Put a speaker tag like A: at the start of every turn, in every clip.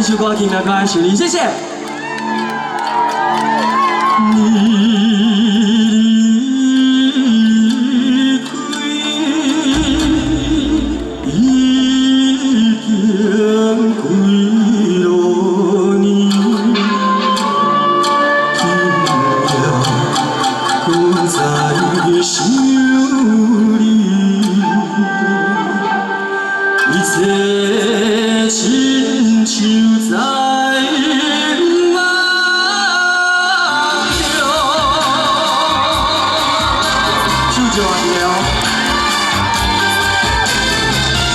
A: 首歌今日歌想你，謝謝。你離開已經幾落年，今夜閣再想你，一切親像在夢中。手就按了。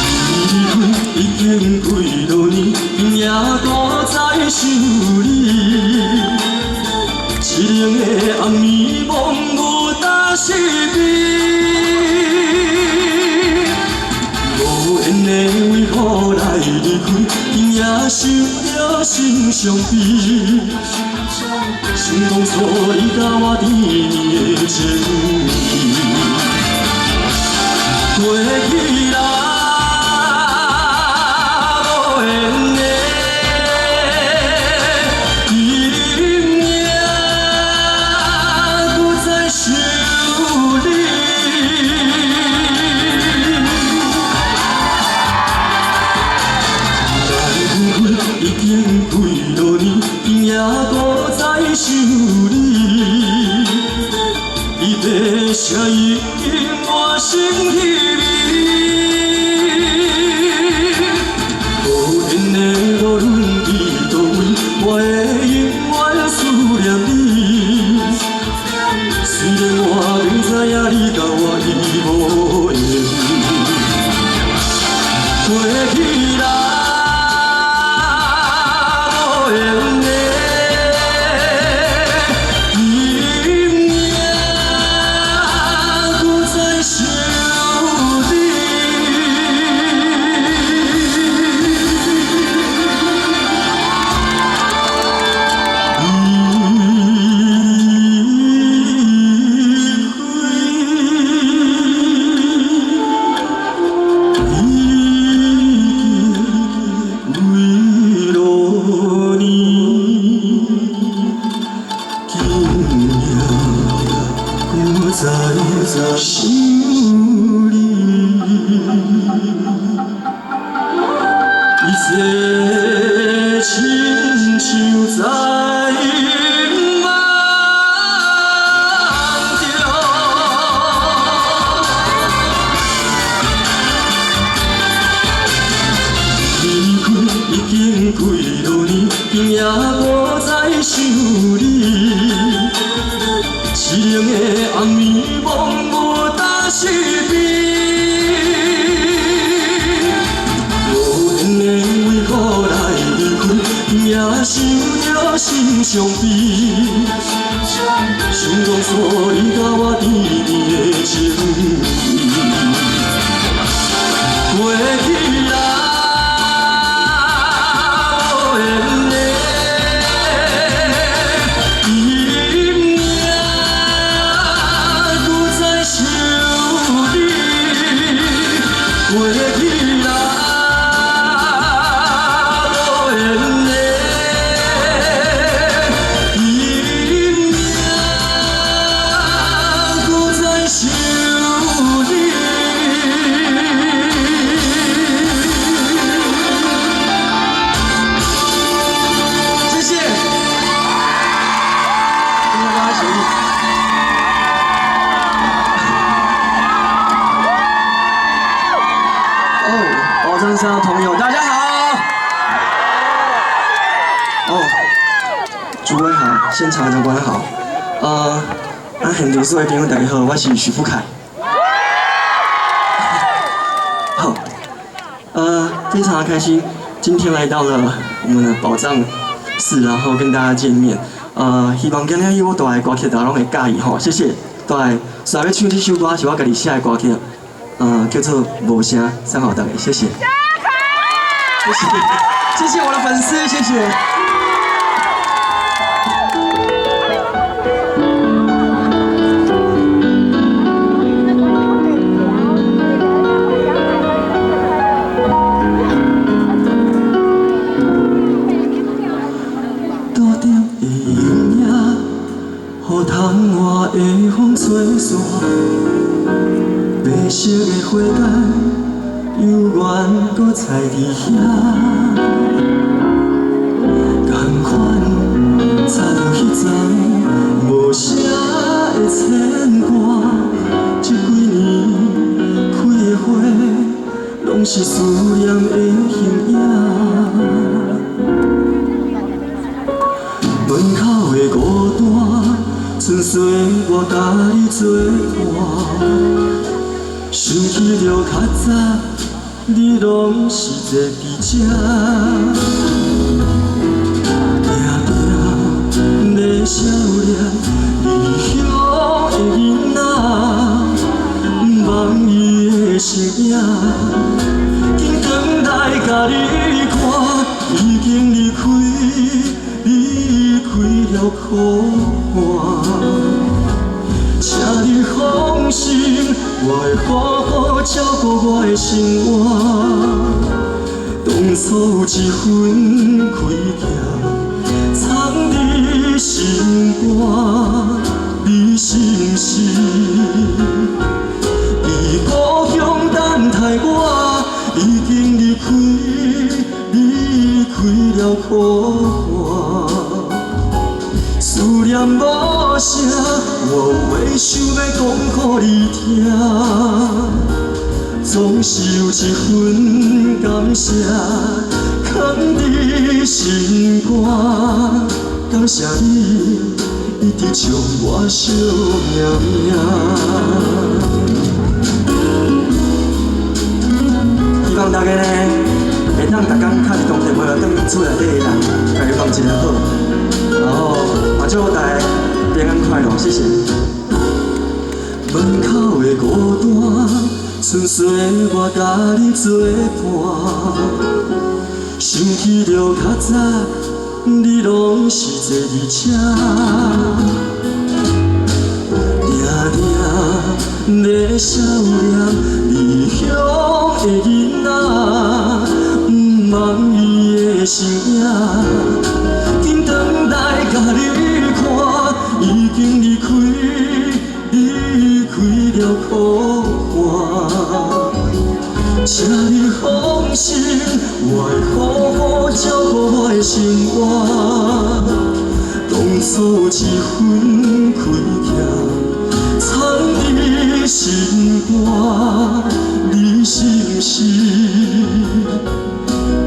A: 你離開已經幾落年，今夜閣再想你。淒冷的暗暝，梦有焦失眠。無緣的為何來離開？今夜想著心傷悲。想當初你佮我甜蜜的情意，過去啦，無緣的，今夜閣再想你。咱分開已經幾落年，今夜閣再想你。伊的聲音滿身稀微，無緣的無論佇佗位，我會永遠思念你。雖然我明知影你佮我已無緣，過去啦，無緣的，今夜閣再想你。你離開已經幾落年，今夜閣再想你，一切親像在夢中。離開已經幾落年，今夜閣再想你。淒冷的暗暝，梦有焦失眠。無緣的為何來離開？今夜想著心傷悲。想當初你佮我甜蜜的情意，過去啦，無緣的，今夜閣再想你。過去啦，無緣的，今夜閣再想你。謝謝，謝謝大家協力。哦，寶藏山的朋友，大家好。哦，諸位好，現場的長官好。現場所有朋友大家好，我是許富凱。好，非常的開心，今天來到了我們的寶藏寺，然後跟大家見面。希望今日我帶來的歌曲大家攏會佮意吼，謝謝。帶來，煞欲唱這首歌是我家己寫的歌曲，叫做《無聲》，送予大家，謝謝。謝謝，謝謝我的粉絲，謝謝。肚頂的陰影，予窗外的風吹散。白色的花瓣，猶原閣在佇遐。仝款插著彼層無聲的牽掛，這幾年開的花，攏是思念的形影。門口的孤單，賰歲我佮你作伴。想起著較早，你攏是坐佇這，定定咧想念離鄉的囡仔，望伊的身影，緊轉來共你看，已經離開，離開了苦岸。請你放心，我會好好照顧我的生活。當初有一份虧欠，藏佇心肝，你是毋是佇故鄉等待我？已經離開，離開了苦岸。思念無聲，我有話想欲講予你聽，總是有一份感謝，囥佇心肝。感謝你一直將我惜命命。希望大家呢，會當逐工敲一通電話轉厝內底的人，共伊問一下好。然後嘛祝大家平安快樂，謝謝。門口的孤單，賰歲我佮你作伴，想起著較早，你攏是坐佇這，定定咧想念離鄉的囡仔，望伊的身影，緊轉來共你看，已經離開，離開了苦岸。請你放心，我會好好照顧我的生活。當初有一份虧欠，藏佇心肝，你是毋是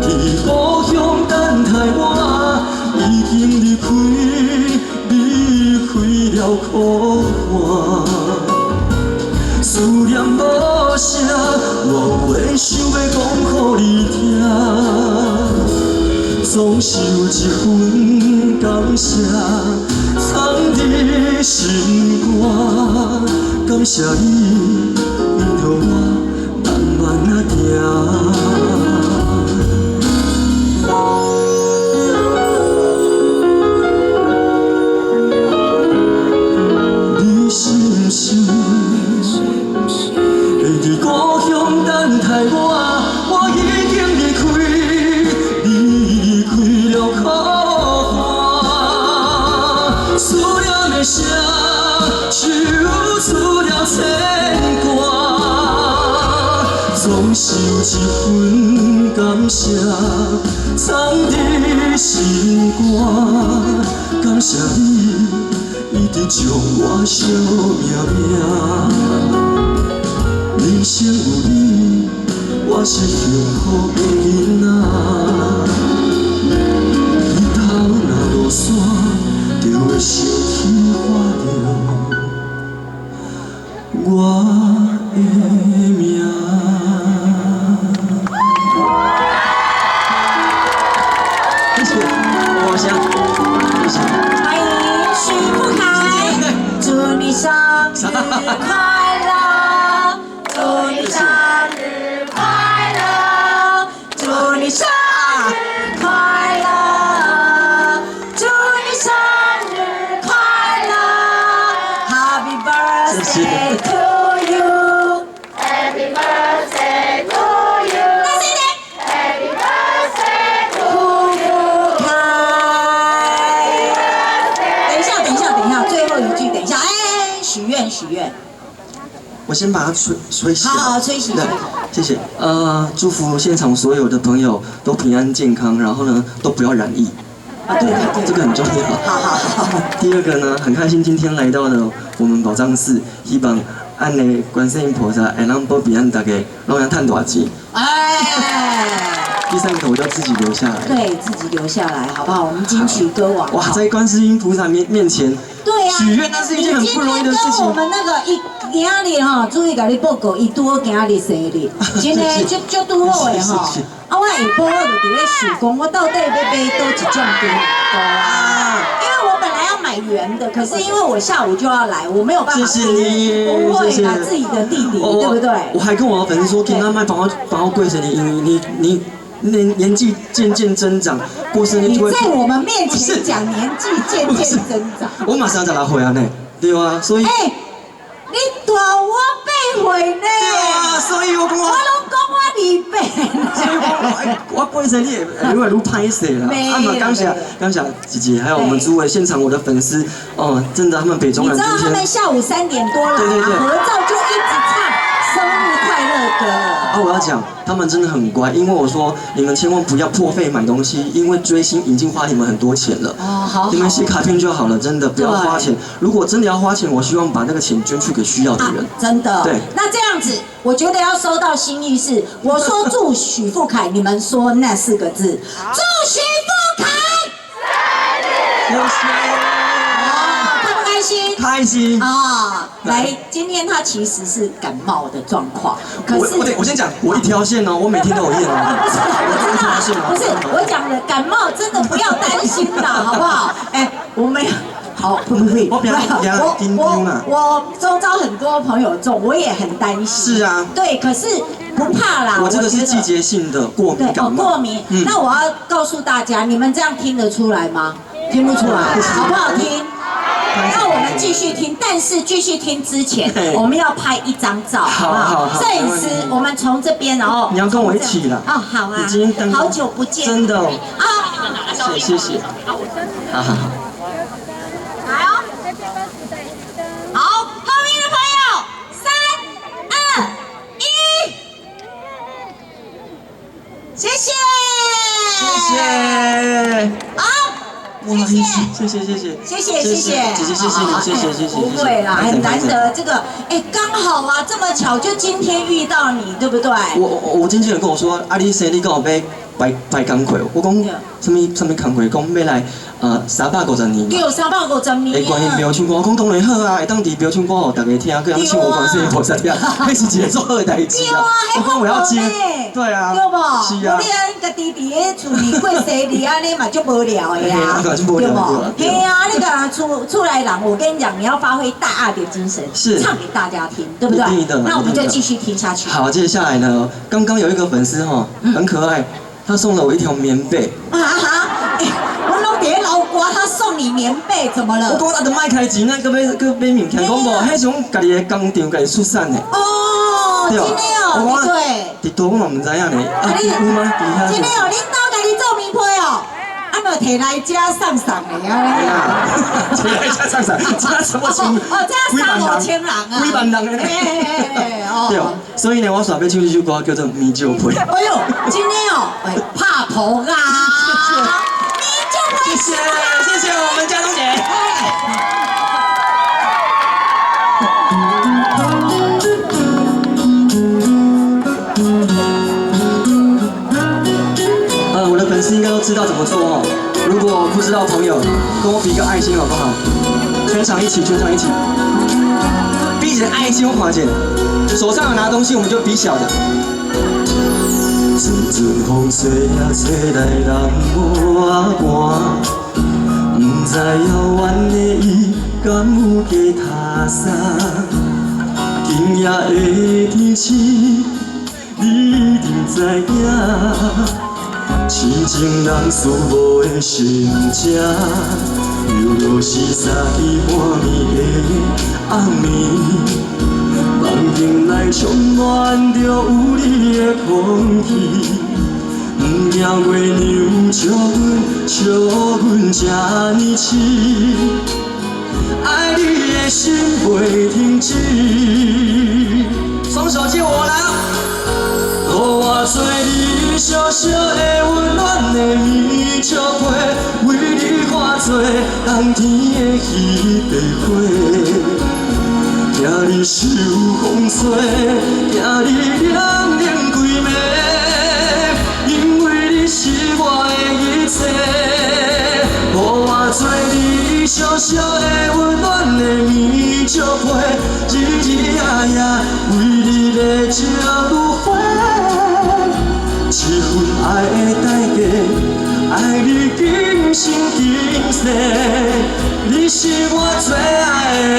A: 佇故鄉等待我？已經離開，離開了苦岸。思念無聲，我有話想欲講予你聽，總是有一份感謝，藏佇心肝。感謝你，引導我慢慢仔行。你是毋是會佇故鄉等待我？我已經離開，離開了苦岸。思念的聲，唱出了牽掛。總是有一份感謝，藏佇心肝。感謝你一直將我惜命命。人生有你，我是幸福的囡仔。日頭若落山，就會想起喊著我的名。謝謝，我聲，謝謝。
B: 歡迎許富凱，祝你生日快樂，祝你生日快樂，祝你生日快樂，祝你生日快樂，Happy birthday to you。
C: Happy birthday to you.
B: 大聲點。
C: Happy birthday to
B: 富凱。許願許願。
A: 我先把它吹吹熄。
B: 好好吹熄。
A: 對，謝謝。祝福現場所有的朋友都平安健康，然後呢，都不要染疫。
B: 啊，對對對，
A: 這個很重要。
B: 好好好。
A: 第二個呢，很開心今天來到了我們寶藏寺，希望按的觀世音菩薩會當保庇咱大家，攏會趁大錢。
B: 哎。
A: 第三個我就自己留下來。
B: 對，自己留下來，好不好？我們金曲歌王。
A: 哇，在觀世音菩薩面前。
B: 對啊。
A: 許願那是一件很不容易的事情。
B: 你今天跟我們那個伊今日吼，注意共你報告，伊拄好今日生日，真的足足拄好的吼。啊，我下晡我就佇咧想講，我到底欲買佗一種燈啊？因為我本來要買圓的，可是因為我下午就要來，我沒有辦法。
A: 謝謝你，
B: 不會啦，自己的弟弟，對不對？
A: 我還跟我的粉絲說，今仔莫幫我幫我過生日，因為你年紀漸漸增長，過生日就會。
B: 你在我們面前講年紀漸漸增長。
A: 我馬上就來回啊呢，對啊，所以。
B: 欸，你大我8歲呢。
A: 對啊，所以我講我。
B: 我攏講我28。
A: 所以我過生日會越來越歹勢啦。啊嘛，感謝感謝姐姐，還有我們諸位現場我的粉絲，哦，真的他們北中南。
B: 你知道他們下午3點多來，
A: 對對對，
B: 合照就一直唱生日快樂歌。
A: 啊，我要講，他們真的很乖，因為我說你們千萬不要破費買東西，因為追星已經花你們很多錢了。
B: 哦，好，
A: 你們寫卡片就好了，真的不要花錢。如果真的要花錢，我希望把那個錢捐去給需要的人。
B: 真的。
A: 對。
B: 那這樣子，我覺得要收到心意是，我說祝許富凱，你們說那4個字，祝許富凱
A: 生日快樂。
B: 開不開心？
A: 開心
B: 啊！來，今天他其實是感冒的狀況，可是
A: 我先講，我一條線哦，我每天都有驗哦。
B: 不是，我知道，不是我講的感冒真的不要擔心啦，好不好？哎，我沒有，好，不不不，
A: 我比較緊張啊。
B: 我周遭很多朋友中，我也很擔心。
A: 是啊，
B: 對，可是不怕啦。
A: 我這個是季節性的過敏感冒。
B: 過敏。那我要告訴大家，你們這樣聽得出來嗎？聽不出來，好不好聽？那我們繼續聽，但是繼續聽之前，我們要拍一張照，好不好？攝影師，我們從這邊，然後
A: 你要跟我一起啦。
B: 哦，好啊。好久不見，
A: 真的
B: 啊！
A: 謝謝謝，好好好。
B: 來哦，好，後面的朋友，3、2、1，謝謝，
A: 謝謝，
B: 好。
A: 謝謝謝謝謝
B: 謝謝謝謝
A: 姐姐謝謝你，謝謝謝謝。
B: 不會啦，很難得這個，哎，剛好啊，這麼巧就今天遇到你，對不對？
A: 我經紀人跟我說，啊，你生日敢有欲擺擺工課？我講啥物啥物工課？講欲來350年。
B: 對，350年。
A: 會觀音廟唱歌，我講當然好啊，會當佇廟唱歌，予大家聽，閣通唱予觀世音菩薩聽，彼是一個足好的代誌啊。我講我要接，對啊，
B: 對無？
A: 是啊。
B: 你按家己佇咧厝裡過生日，按呢嘛足無聊的啊，對無？嘿啊，你個厝內人，我跟你講，你要發揮大愛的精神，
A: 是
B: 唱給大家聽，對不對？那我們就繼續聽下去。
A: 好，接下來呢？剛剛有一個粉絲哈，很可愛，他送了我一條棉被。
B: 啊哈！我攏佇咧流汗，他送你棉被，怎麼了？
A: 我講啊，都莫開錢，咱閣欲閣買物件，講無，彼是阮家己的工廠家己出產的。
B: 哦，真的哦，對。
A: 佇佗我嘛毋知影呢。啊，有嗎？
B: 真的哦，恁兜家己做棉被哦，啊，就提來遮送送的啊。
A: 提來遮送送，這什麼錢？
B: 哦，這三五千人啊。
A: 幾萬人的。對哦，所以呢，我煞欲唱這首歌叫做《棉石被》。
B: 哎呦，真的哦，哎，拍噗仔。
A: 謝謝，謝謝我們佳冬姐。我的粉絲應該都知道怎麼做哦。如果不知道朋友，跟我比個愛心好不好？全場一起，全場一起，比起愛心，我看見，手上有拿東西，我們就比小的。陣陣風吹啊吹來，人無啊寒，毋知遙遠的伊敢有加他衫？今夜的天色，你一定知影。痴情人思慕的心情，犹若是三更半暝的暗暝。梦境内充满着有你的空氣，毋驚月娘笑阮，笑阮這呢痴。愛你的心袂停止。雙手借我來啊！予我做你小小的溫暖的棉笑被，為你化做冬天的彼塊花。驚你受風吹，驚你涼冷規暝，因為你是我的一切。予我做你小小的溫暖的棉笑被，日日夜夜為你熱情如火。這份愛的代價，愛你今生今世，你是我最愛的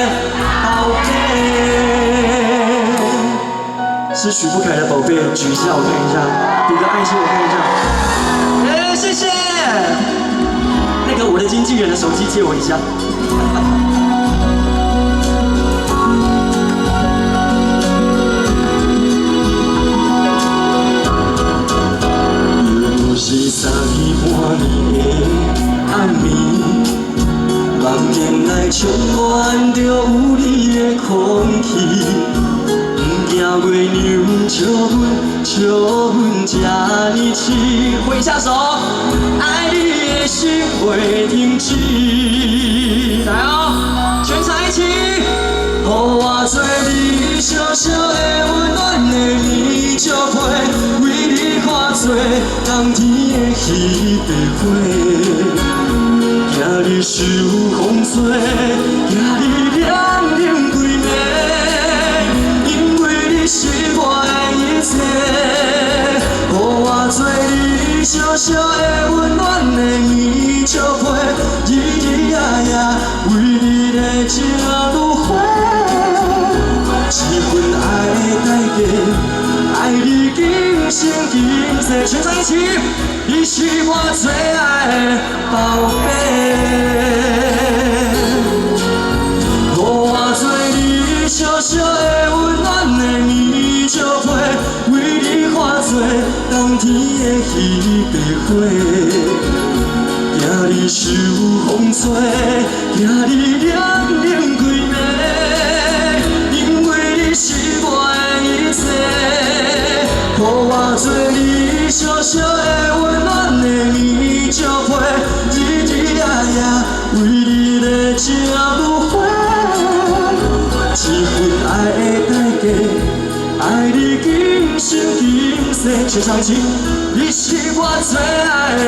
A: 寶貝。是許富凱的寶貝，舉一下我看一下，比個愛心我看一下。哎，謝謝。那個我的經紀人的手機借我一下。又是三更半暝的暗暝，夢境內充滿著有你的空氣，不驚月娘笑阮，笑阮這呢癡。揮一下手，愛你的心袂停止。來哦，全場一起。予我做你小小的溫暖的棉笑被，為你化做冬天的彼塊花。驚你受風吹，驚你涼冷規暝，因為你是我的一切。予我做你小小的溫暖的棉笑被，日日夜夜為你熱情如火。這份愛的代價，愛你今生今世，全場一起，你是我最愛的寶貝。予我做你小小的溫暖的棉笑被，為你化做冬天的彼塊花。驚你受風吹，驚你涼冷規暝，因為你是我的一切。予我做你小小的溫暖的棉笑被，日日夜夜為你熱情如火。這份愛的代價，愛你今生今世，全場一起，你是我最愛的。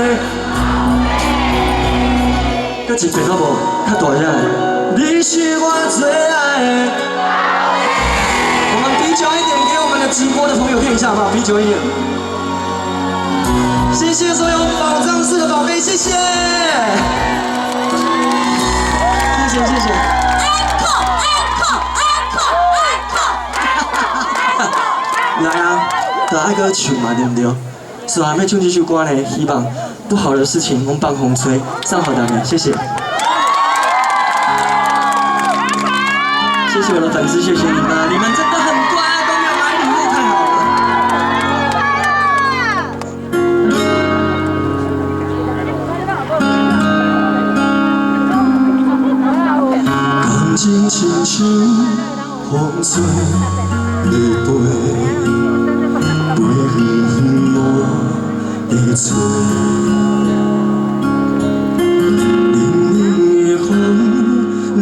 A: 閣一遍好無？較大聲。你是我最愛的。我們比久一點，給我們的直播的朋友看一下，好不好？比久一點。謝謝所有寶藏寺的寶貝，謝謝，謝謝謝謝。來啊，就愛閣唱嘛，對不對？所以欲唱這首歌呢，希望不好的事情攏放風吹，送予大家，謝謝。謝謝我的粉絲，謝謝你們，你們真的很乖，都沒有買禮物，太好了。感情親像風吹咧飛，飛遠遠無地找。冷冷的風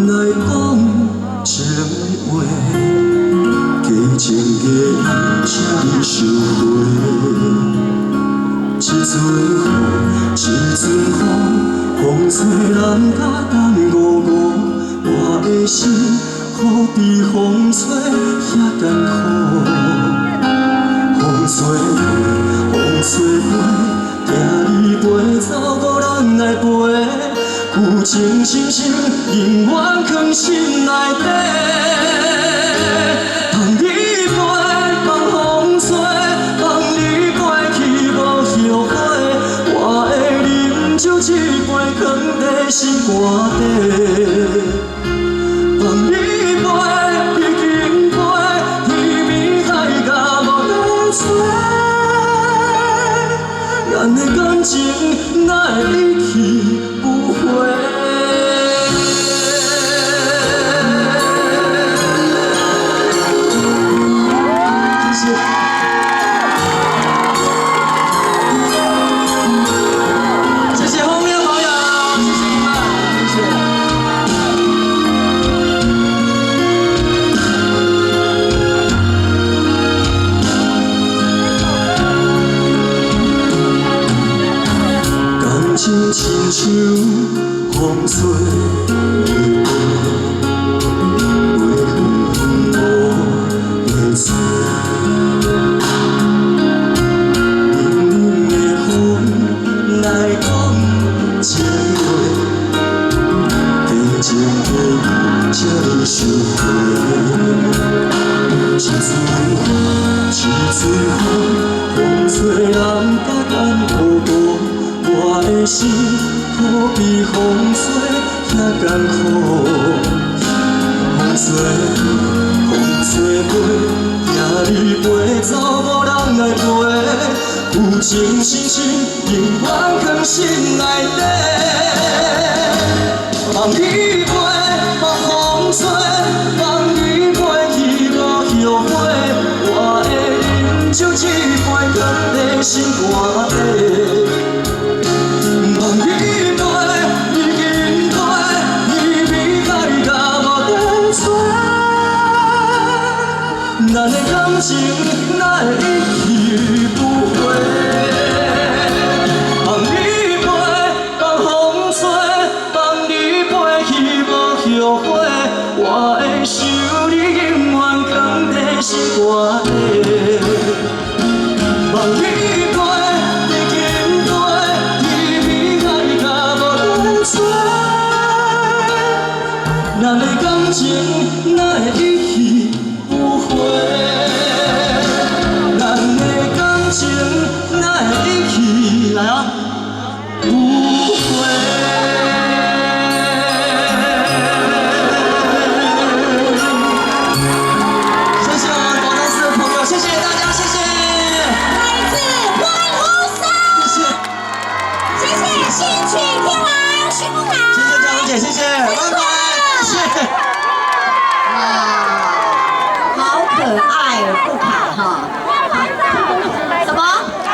A: 來講情話，假情假意才收回。一陣雨，一陣風，風吹人甲等五五，我的心可比風吹遐艱苦。風吹飛，風吹飛，驚你飛走無人來陪。舊情深深，永遠藏心內底。放你飛，放風吹，放你飛去無後悔。我會啉酒一杯，藏在心肝底。放你飛，已經飛，天邊海角無得找。咱的感情哪會一去不回？風吹會飛，飛遠遠無會找。冷冷的風來講情話，低情低語，請你收回。一陣風，一陣風，風吹人甲艰苦苦，我的心可比風吹遐艱苦。風吹飛，風吹飛，聽你飛走無人來陪，有情深深永遠藏心內底。放你飛，放風吹，放你飛去無後悔，我會飲酒一杯，囥佇心肝底。放你飛，你緊飛，你離開甲無得找，咱的感情哪會一去不回？放你飛，放風吹，放你飛去無後悔，我會想你永遠囥佇心肝底。放你飛，你緊飛，你離開甲無得找，咱的感情哪會一去不回？咱的感情哪會一去來啊不回？謝謝我們寶藏寺的朋友，謝謝大家，謝謝。
B: 來自歡呼聲，
A: 謝謝，
B: 謝謝新曲天王許富凱，
A: 謝謝嘉玲姐，謝謝，拜拜，謝謝。
B: 哇，好可愛哦，富凱哈。